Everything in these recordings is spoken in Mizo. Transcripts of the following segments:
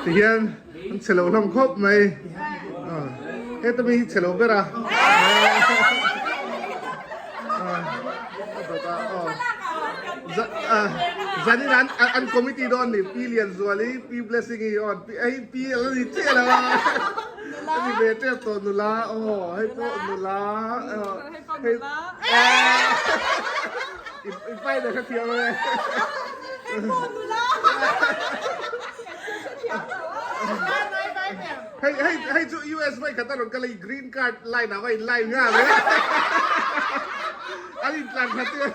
Tihian an chhe lo hlawm khawp mai. Heta mi hi chhe lo ber a. Zanin an an committee dawn ni Pi Lianzuali, Pi Blessing hi aw hei Pi a la ni chiah lo a. A ni ve tep tawh nula aw hei pawh nula hei i pai na kha thiam e. Hei hei hei chu US vai khat a rawn kal a i green card line ah va in line nghal e. An in tlan khat e.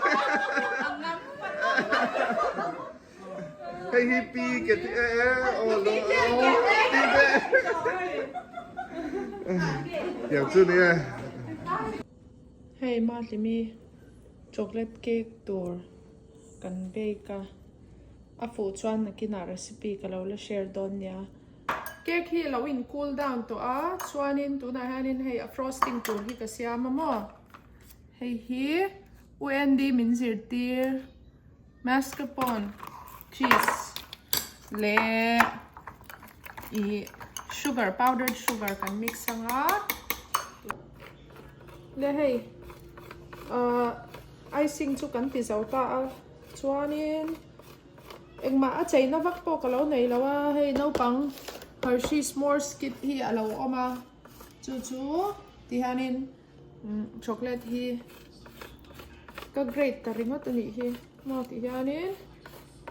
Hei hi pi ke ti e e aw lo aw pi ke. Tiang chu ni e. Hei Mahlimi chocolate cake tur kan bake a, a fuh chuan nakinah recipe ka lo la share dawn nia. Cake hi a lo in cool down tawh a, chuanin tunah hianin hei a frosting tur hi ka siam a maw. Hei hi U Andy min zirtir mascarpone cheese leh ih sugar powdered sugar kan mix ang a. Le hei ahh icing chu kan ti zo ta a chuanin engmah a cheina vak pawh ka lo nei lo a hei naupang Hershey s'mores kit hi a lo awm a chu chu tihianin chocolate hi ka grate ta ringawt a nih hi maw tihianin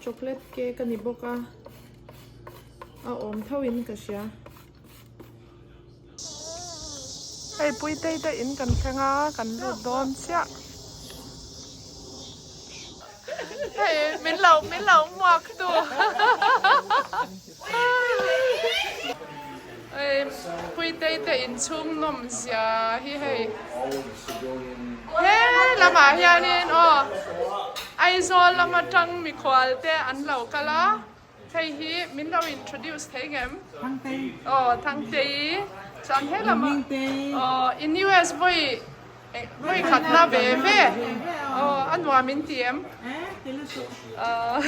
chocolate cake a ni bawk a a awm tho in ka hria. Hei Puitei te in kan thleng a, kan lut dawn chiah. Hei min lo min lo hmuak tu. Hei Puitei te in chhung nawm zia hi hei. He lamah hianin aw Aizawl lama tang mikhual te an lo kal a. Hei hi min lo introduce thei ngem? Thangtei. Aw Thangtei. Chuan he lamah aw in US vawi vawi khat na ve ve. Aw a nuam in ti em? Eh ti lutuk.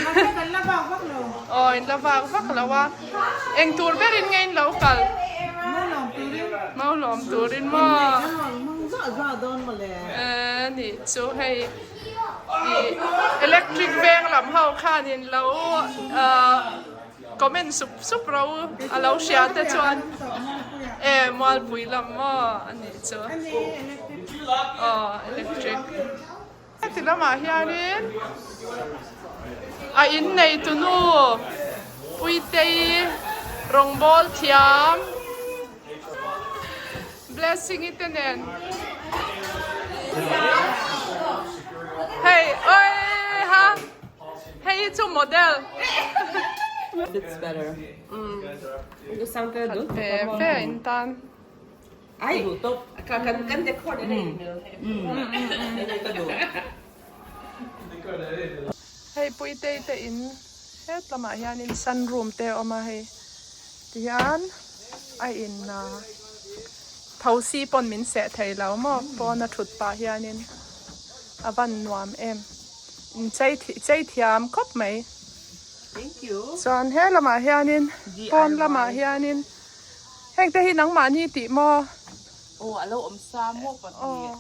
Mahse kan la vak vak lo. Aw in la vak vak lo a. Eng tur berin nge in lo kal? Maulawm turin. Maulawm turin maw? Inneih a hmang zuah zuah dawn mawle. Eh nih chu hei. Ih electric veng lam ho khanin lo comment sup sup ro a lo hria te chuan e mualpui lam maw a nih chu aw electric heti lamah hianin a innei tunu Puitei rawngbawl thiam. Blessing i te nen hei oi ha hei hi chu model Fits better. Khat ve ve a in tan. Hei Puitei te in het lamah hianin sunroom te a awm a hei tihian a in thosi pawn min seh thei lo maw pawn a thut pah hianin a van nuam em in chei chei thiam khawp mai chuan he lamah hianin pawn lamah hianin heng te hi nangmahni tih maw. Aw a lo awm sa maw pahnih.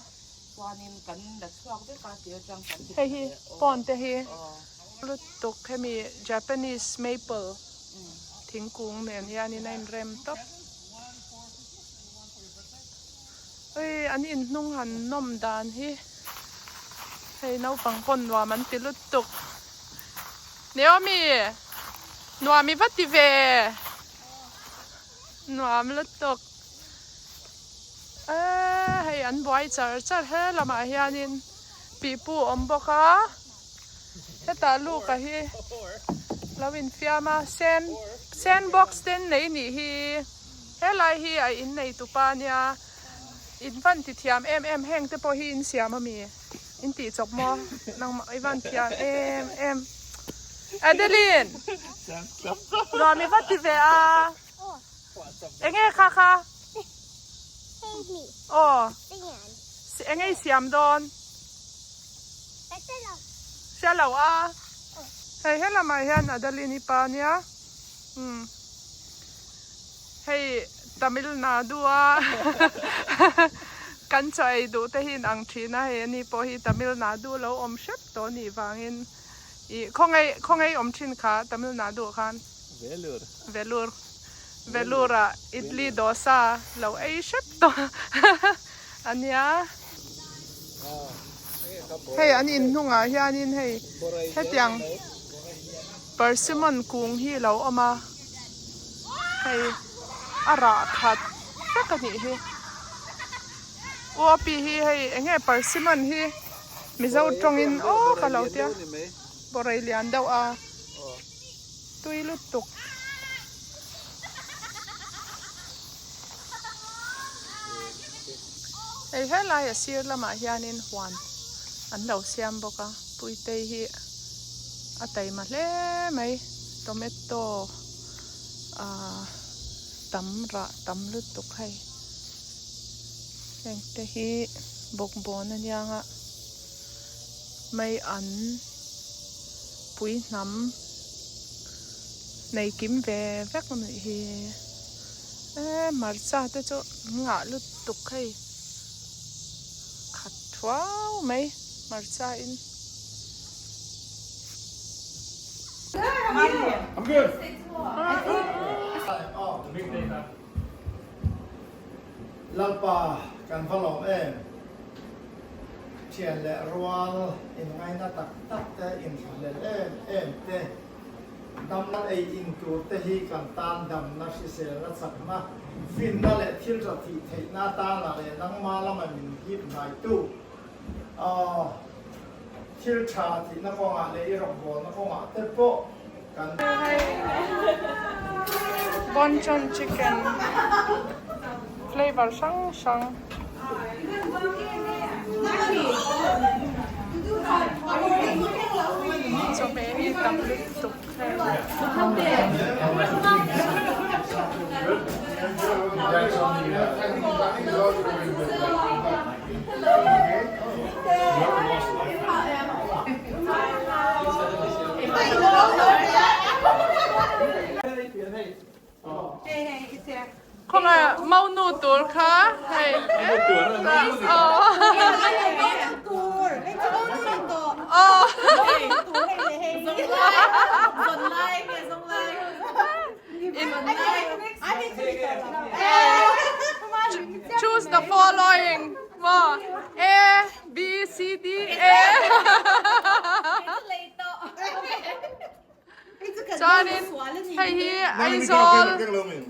Chuanin kan la chhuak vek a tir atang kan ti Hei hi pawn te hi lutuk hemi Japanese maple thingkung nen hianin a inrem tawp. Ui an inhnung han nawm dan hi hei naupang pawn nuam an ti lutuk. Naomi nuam i va ti ve nuam lutuk. Eee hei an buai char char he lamah hianin pipu a awm bawk a hetah luka hi lo infiam a sand sand box te an nei nih hi helai hi a innei tupa ania in van ti thiam em em heng te pawh hi in siam ami in tih chawp maw nangmah i van thiam em em Adeline nuam i va ti ve a. Enge kha kha? Aw. Enge i siam dawn? Hria lo a. Hei helamah hian Adeline-i pa ania. Umm. Tamil Nadu a kan chaw ei duh te hi in ang thin a, hei ani pawh hi Tamil Nadu lo awm hrep tawh anih vangin ih khawngaih khawngaih awm thin kha Tamil Nadu ah khan Velur Velur Velur ah idli dosa lo ei hrep tawh ania. Hei an inhnungah hianin hei hetiang persimmon kung hi a lo awm a hei a rah khat vek a nih hi uapi hi hei eng nge persimmon hi mizo tawngin aw ka lo tia bawrei lian deuh a tui lutuk. Hei helai a sir lamah hianin huan an lo siam bawk a Puitei hi a taima hle mai tomato ah tam rah tam lutuk hei heng te hi bawkbawn aniang a mai an pui hnam nei kim ve vek a nih hi. E hmarcha te chu nghah lutuk hei khat thuau mai hmarcha in. Lalpa kan va lawm em? Thian leh rual inngaina tak tak te, inthlahlel em em te. Damna ei in tur te hi kan tan damna, hriselna, chakna, finna leh thil tha thih theihna atana leh nangma lama min hip hnaitu thil tha thihna kawngah leh i rawngbawlna kawngah te pawh kan Bonchon chicken flavour hrang hrang. Chawhmeh hi tam lutuk hei. Khawnga maunu tur kha hei Choose the following maw A B C D A Chuanin hei hi Aizawl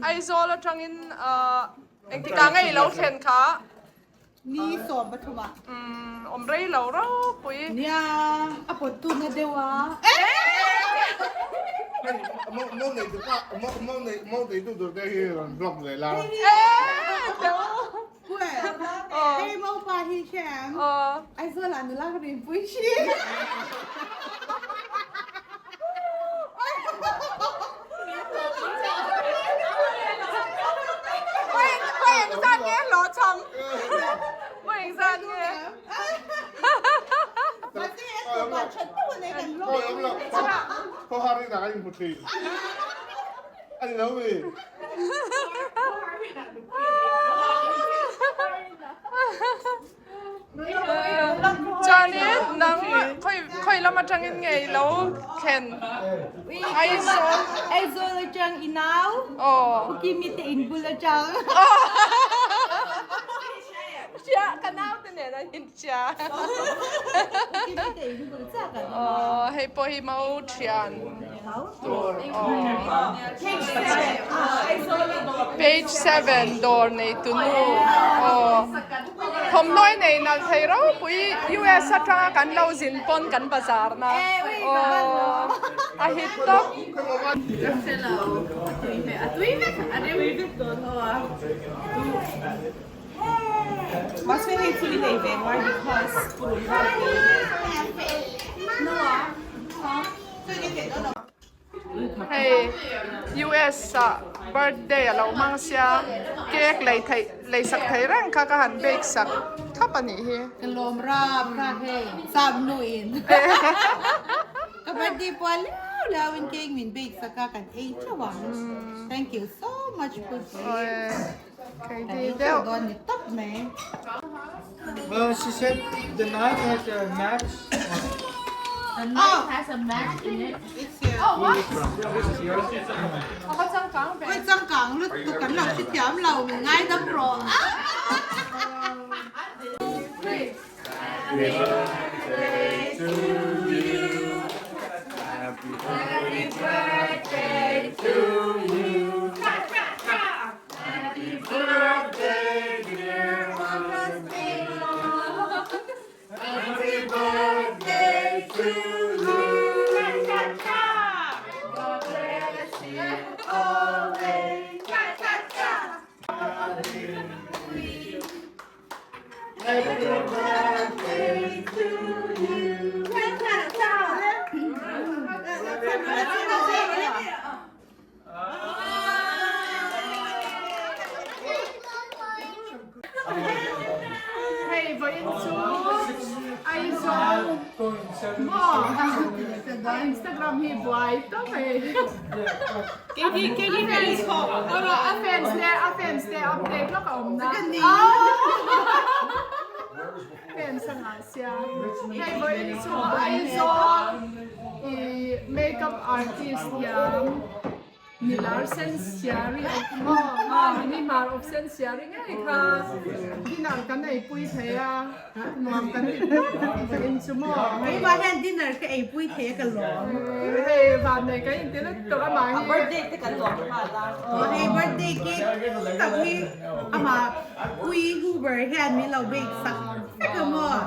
Aizawl atangin engtikah nge i lo thlen kha? Ni 13 ah. Umm awm rei lo ropui. Nia a pawt tuna deuh a. Mo nei tu pa mo nei mo nei tu tur te hi rawn vlog ve la. Hei mo pa hi hriam. Aizawl ah nula ka rinpui thin. Khawi engzat nge hlawhchham? Khawi engzat nge? Khawhar in ah kan inhmu thin. A ni lo mi? Chuanin nang khawi khawi lam atangin nge i lo thlen? Aizawl. Aizawl atang i nau. Aw. Ukimi te in bul atang. Hria ka nau te nen an inhria. Ukimi te in bul chak an awm a. Aw hei pawh hi mau thian. Page 7 dawr nei tunu aw thawmhnaw nei nalh thei ropui US atanga kan lo zin pawn kan bazar na aw a hit tawp. Hei US ah birthday a lo hmang sia cake lei theih lei sak thei reng kha ka han bake sak thlap a nih hi. Ka lawm rap kha hei sam nu in ka birthday pual liau liau in cake min bake sak a kan ei theuh ang thank you so much. much pussy. Kei ti deuh. Dawn ni tawp mai. Well, she said the knife has a match. The knife has a match in it. It's here. Oh what? This is yours. A va changkang ve. Oi changkang lutuk kan lo hrethiam lo min ngaidam rawh. Happy birthday to you. Hei vawiin chu Aizawl maw Instagram hi buai tawp hei. A fans te a fans te update lawk a awm na. Fans a ngah sia. Hei vawiin chu Aizawl i makeup artist hiam. Milar sen siari awk maw a mini mar awk sen siari ngei kha dinner kan ei pui thei a nuam kan ti tawp ka in chu maw. Keimah hian dinner ka ei pui thei a ka lawm. Hei van nei kan inti lutuk amah hi. A birthday te kan lawm nghal a. Aw hei birthday cake tak hi amah pui Huber hian min lo bake sak vek a maw.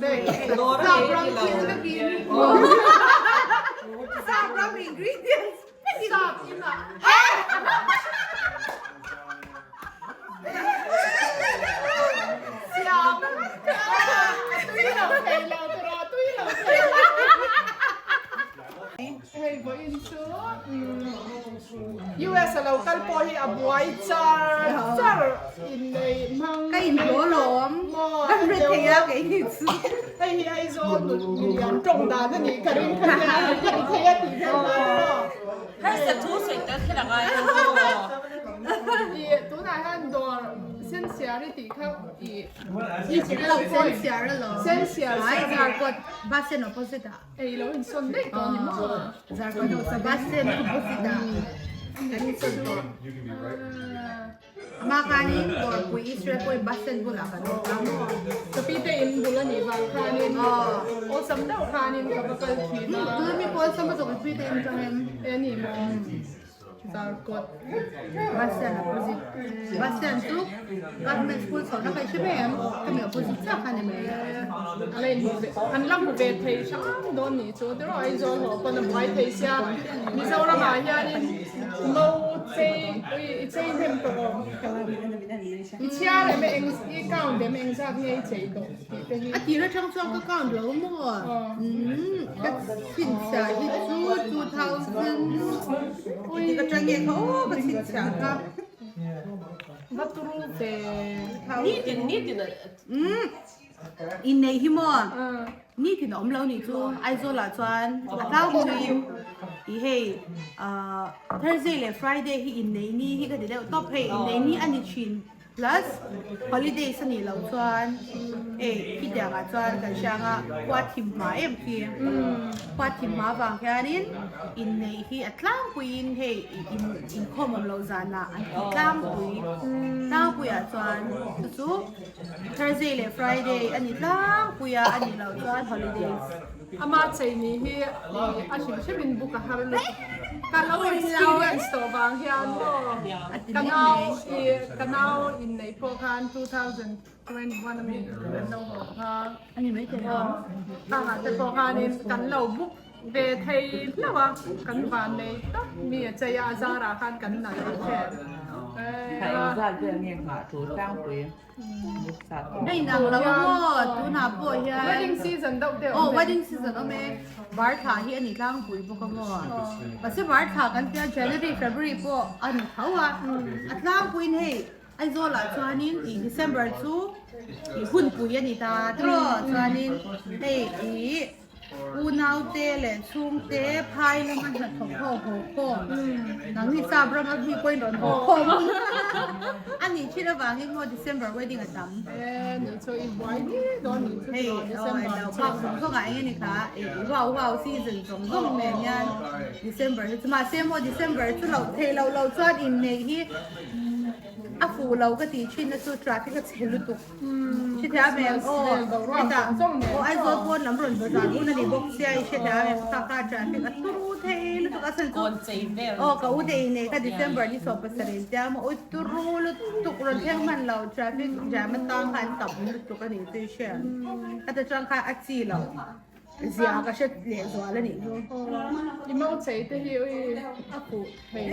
Bake sak ram thil vekin. Sap ram ingredients. Sap inah. Siam. A tui lo thei lo tawh a tui lo thei lo. Hei vawiin chu US a lo kal pawh hi a buai char char inneih hmang. Ka inhlaw lawm. Ka hre thei a kei ni chu. Hei hi Aizawl nut milian tawng dan a nih ka ring kha nia ka ti thei a tih hian hman maw. Harsa thu sawi tel kher a ngai lo maw. Ih tunah hian dawr sensiar i tih kha ih Lo sensiar a lo. Sensiar Ai Zarkawt bus stand opposite ah. Ei lo insawn daih tawh a ni maw. Zarkawt bus stand opposite ah kan insawn tawh. Amah khanin Dawrpui Israel pawhin bus stand bulah kan awm ta maw? Ka pi te in bul a nih vang khanin awlsam deuh khanin ka va kal thin a. Tuna mi pawh awlsam a zawk i pi te in tang em? E a ni maw? Zarkawt. Bus stand opposite. Bus stand chu government school chhohna kha i hre mai em? Ka mi opposite chiah kha a ni mai. A la inhmu ve, an la hmu ve thei hrang dawn nih chu tiraw Aizawl haw pawn a buai thei sia Mizoramah hianin Mo chei ui i chei hnem tawh awm. I chhiar em eng i count em eng zat nge i chei tawh tih te hi. A tir atang chuan ka count lo maw? Umm ka chhinchhiah hi chu 2000 ui ka tang nge kha aw ka chhinchhiah kha. Va turu ve. Nitin nitin a. Umm Inneih hi maw? Nitin a awm lo nih chu Aizawl ah chuan a tlangpuiin i hei ah Thursday leh Friday hi inneih ni hi ka ti deuh tawp hei inneih ni a ni thin plus holidays a nih loh chuan hei khitiang ah chuan kan hria anga khua thim hma em khi khua thim hma vang hianin inneih hi a tlangpuiin hei inkhawm awm loh zanah an ti tlangpui tlangpuiah chuan chu chu. Thursday leh Friday a ni tlangpui a, a nih loh chuan holidays. Ama chei ni hi a hrim hrim in book a har lutuk. Ka lo experience tawh vang hian maw ka nau i ka nau inneih pawh khan 2021 ami kan lo haw kha khangah te pawh khanin kan lo book ve thei hlauh a, kan van nei tawp mi a chei a, a zarah khan kan nalh lo ṭhen. Engzat vel nge nghah tur tlangpui buk sat tawh. Hei nang lo maw tunah pawh hian Wedding season deuh deuh aw wedding season awm e bar thla hi a ni tlangpui bawk a maw mahse bar thla kan tia January February pawh a ni tho a a tlangpuiin hei Aizawlah chuanin ih December chu ih hunpui a ni ta tiraw chuanin hei ih. Unaute leh chhungte phai lama hnathawk ho haw khawm nangni sap rama mi pawhin rawn haw khawm a nih thin avangin maw December wedding a tam. Hei aw ilo phak zawng zawng ah eng a ni kha wow wow season zawng zawng nen hian December hi chu mahse maw December chu loh theih loh loh chuan inneih hi a fuh lo ka tih thin na chu traffic a chhe lutuk. Hrethiam em aw hetah aw Aizawl pawn lam rawn bazar hun a ni bawk sia i hrethiam em kha kha traffic a turu thei lutuk a chhan chu aw ka u te inei kha December ni 17 in tia maw ui turu lutuk rawn thleng hman lo traffic jam atang khan tam lutuk a nih chu i hria heta tang khan a chi lo zia ka hre leh zual a nih chu. I mau chei te hi ui a fuh thei.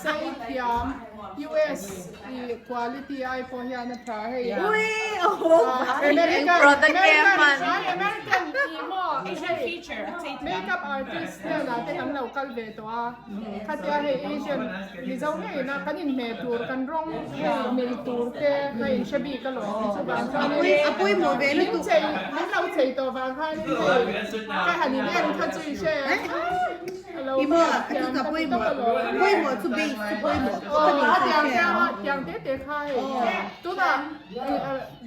Sei thiam US i quality ai pawh hian a tha hei a. Ui aw American American i maw hei makeup artist hnenah te kan lo kal ve tawh a. Khatia hei Asian Mizo ngeiin a kan inhmeh tur kan rawng hei mil tur te a inhre bik alawm chuvang chuanin A pawimawh ve lutuk. Min chei min lo chei tawh vang khanin hei ka han in en kha chu i hre a lo I maw a chu ka pawimawh pawimawh chu base chu pawimawh tawp a ni A tiang tiang a tiang te te kha hei tunah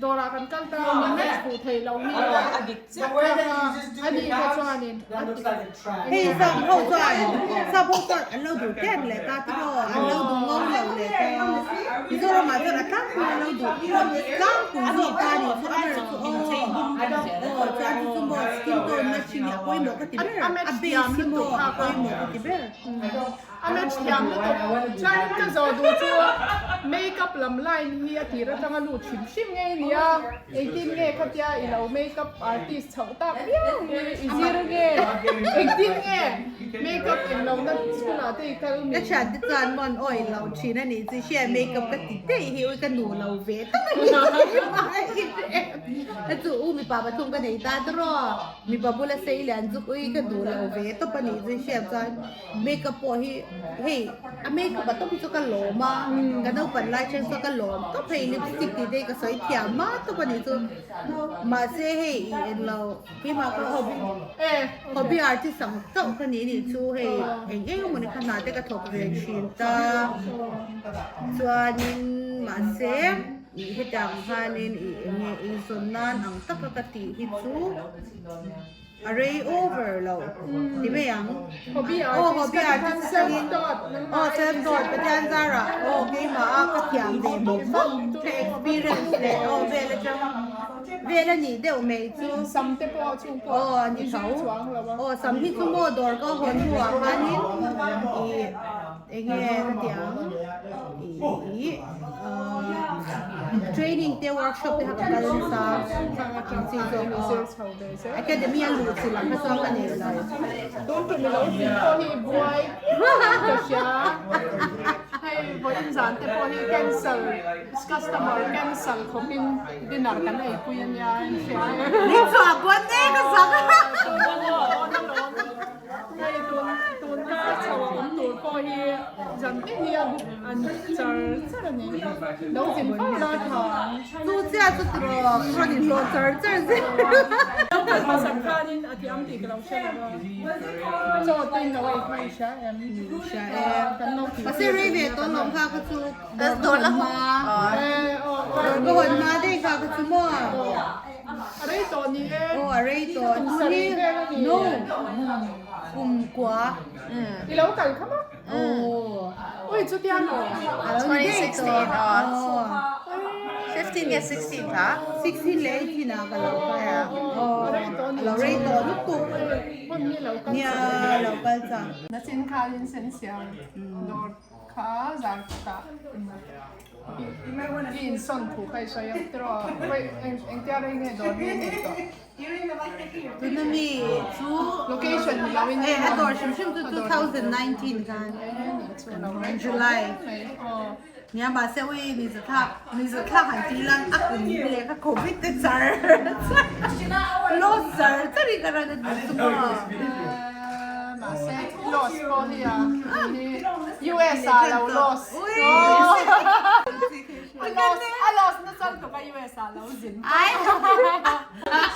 dawrah kan kal ta a min match fuh thei lo hi A dik chiah. A nih kha chuanin a ti. Hei sap ho chuan sap ho chuan an lo duh tep leh ta tiraw an lo duh ngo lo leh ta Mizoram ah chuan a tlangpui an lo duh tlangpui zawk ta a nih chu a ber chu aw aw chuan chu chu maw skin tone matching hi a pawimawh ka ti ber a base hi maw a pawimawh ka ti ber. A match thiam lutuk. Chuanin ka zawh duh chu makeup lam line hi a tir atanga lut hrim hrim ngei nia. Engtin nge khatia i lo makeup artist chhoh tak viau hi i zir nge? Engtin nge makeup englohna school ah te i kal mi? Ka thiante chuan mawn awi lo thin a nih chu hria makeup ka ti daih hi ui ka nu lo ve tak a ni chu chu u mipa pathum ka nei ta tiraw mipa bula sei lian chu ui ka duh lo ve tawp a nih chu hria chuan Makeup pawh hi hei a makeup a tawp hi chu ka lawm a ka naupan lai then chuan ka lawm tawp hei lipstick tih te hi ka sawi thiam a tawp a nih chu mahse hei i en lo keimah ka hobby hobby artist ang chauh ka ni nih chu hei eng eng emaw ni kha hna te ka thawk ve thin ta chuanin mahse ih hetiang khanin ih eng nge insawn nan ang taka ka tih hi chu. A rei over lo ti mai ang. Hobby Aw artist hobby ka ti artist khan atangin self taught nangmah aw self taught Pathian zarah aw keimah a ka thiam ve bawk bawk ka experience leh aw vel atang vel a nih deuh mai chu Sam te pawh chung pawh aw a ni i tho zir chuang lo a. Aw sam hi chu maw dawr ka hawn hnuah khanin ih enge ka ti ang ih ih training te workshop te kha ka kal nasa ang chi zawk aw. Academy a luh chi lam kha chuan ka nei lo. Tun tum i lo zin pawh hi i buai ka hria. Hei vawiin zan te pawh hi cancel customer cancel khawpin dinner kan eipui a nia in hria e. Min chhuah buan mek a zak. Hei tun tun kar chho a awm tur pawh hi zan tin hi a book an char char a ni. Lo zin fo la tha ang. Chu chiah chu tiraw rawn inhlawh char char zel. Lo kal hmasak khanin a thiam tih ka lo hre lo a. Chaw te in lo ei kha i hria em? Hria e. Kan lo tih. Mahse rei ve tawh lawm kha kha chu dawr ka hawn hma. Dawr ka hawn hma daih kha kha chu maw. A rei tawh ni e. Aw a rei tawh. Kum sarih vel a ni. No. Kum kua. I lo kal kha maw? Aw. Ui chutia maw? A lo ni daih tawh. Aw. 15 nge 16 kha? 16 leh 18 ah ka lo kal a. Aw. A rei tawh ni. A lo rei tawh lutuk. Hun hi lo kal Nia lo kal chang. Nachin khanin sen siam dawr kha zar kutah. I insawn thu kha i sawi ang tiraw? Engtia rei nge dawr hi a nei tawh? Tuna mi chu Location ni loin eh a dawr hrim hrim chu 2019 khan July nia mahse ui ni zathlak ni zathlak han tih lan a kum leh kha covid te char char loss char char in ka run a ni chu maw. Mahse loss pawh hi a US ah lo loss. A loss na chal tuk a US ah lo zin. Ai.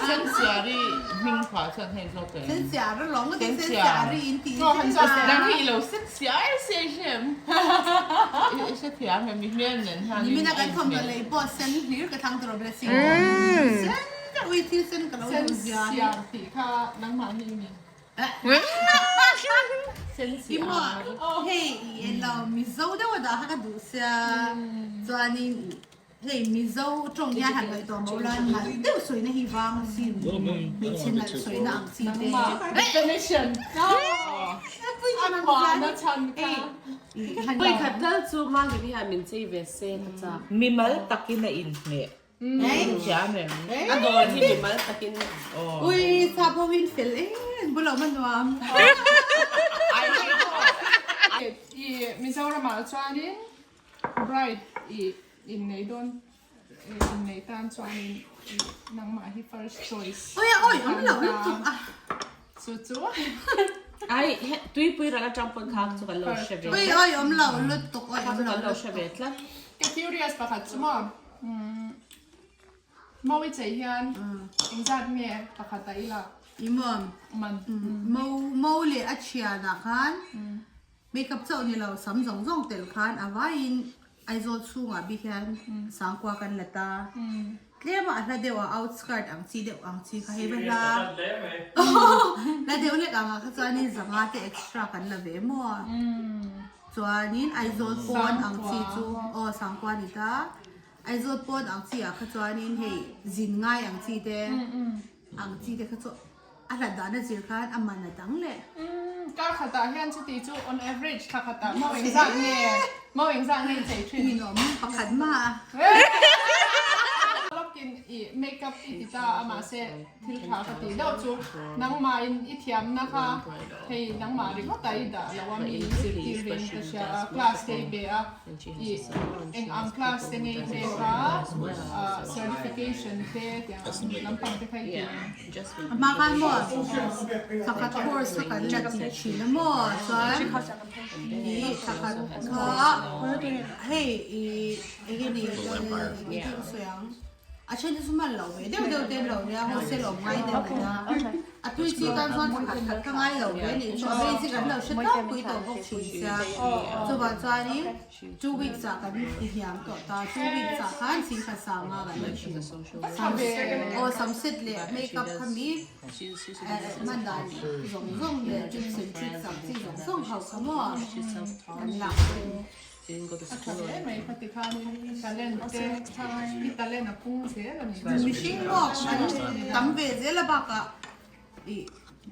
Sensiari hming pha chuan hei zawk em? Sensiari lawng ka ti sensiari in ti. Nang hi ilo sensiar sia i hre em? I hre thiam em i hmel nen hian. Nimina kan thawmhnaw lei pawh sen hlir ka thlang tur a blessing. Sen deuh ui thil sen ka lo duh zia. Sensiar tih kha nangmah hi i ni. I maw hei i en lo Mizo deuh a dah kha ka duh sia chuanin hei Mizo tawng hian han ngaihtuah mo la nalh deuh sawina hi vang asin hmeichhe nalh sawina ang chi te Definition Pui khat tal chu Mangin hian min chei ve se ka chak. Mimal takin a inhmeh. Thiam em? A dawr hi mimal takin. Ui, sap ho in fel em bulah awm a nuam. I Mizoramah chuanin bride i innei dawn innei tan chuanin nangmah hi first choice. Oi a oi awm lo lutuk a. Chu chu. Ai tuipui ral atang pawn kha chu kan lo hre ve. Oi oi awm lo lutuk oi awm lo kan lo hre ve tlat. Ka curious pakhat chu maw. Mawi chei hian engzat nge pakhat a ila? I maw? Man. Mo mo leh a thianah khan makeup chauh ni lo sam zawng zawng tel khan a vaiin Aizawl chhungah bik hian sangkua kan la ta. Tlem a a hla deuh a outskirt ang chi deuh ang chi kha hei va hla hla deuh lek angah kha chuanin zanga te extra kan la ve maw? Chuanin Aizawl pawn ang chi chu aw sangkua ni ta. Aizawl pawn ang chi ah kha chuanin hei zin ngai ang chi te ang chi te kha chu a hlat dan a zir khan a man a dang leh. Kar khatah hian chuti chu on average thla khatah mau engzat nge mau engzat nge chei thin? Ninawm pakhat mah a. Lawkin i makeup i ti ta a mahse Thil tha ka tih deuh chu nangmahin i thiamna kha hei nangmah ringawt a i dah lo a mi zirtir ve in ka hria a class te i pe a i eng ang class te nge i pek a certification te tiang ang lampang te kha i ti ang. A hma khan maw thakhat course kha kan la tih thin a maw chuan i thakhat kha hei i enge ni eng nge ka sawi ang. A then chu man lo ve deuh deuh te an lo nia wholesale awm ngai te an nia. A tui chi tan chuan khat khat ka ngai lo ve nih chu a basic an lo hre tawk pui tawh bawk thin sia. Chuvang chuanin two weeks ah kan hniam tawh ta, two weeks ah khan singkhat sanga kan la thin. Sam aw sam set leh makeup kha mi hman dan zawng zawng leh tips and tricks ang chi zawng zawng ho kha maw kan lak thin. A tha hle mai kha tikhanin talent te i talent a pung zel a ni. Mihring pawh an tam ve zel a bakah ih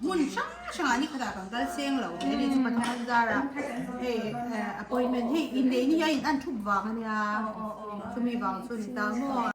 hmun hrang hrangah ni khatah kan kal seng lo ve ni chu Pathian zarah hei appointment hei inneih ni hi a in an thup vang a nia chumi vang chu a ni ta maw.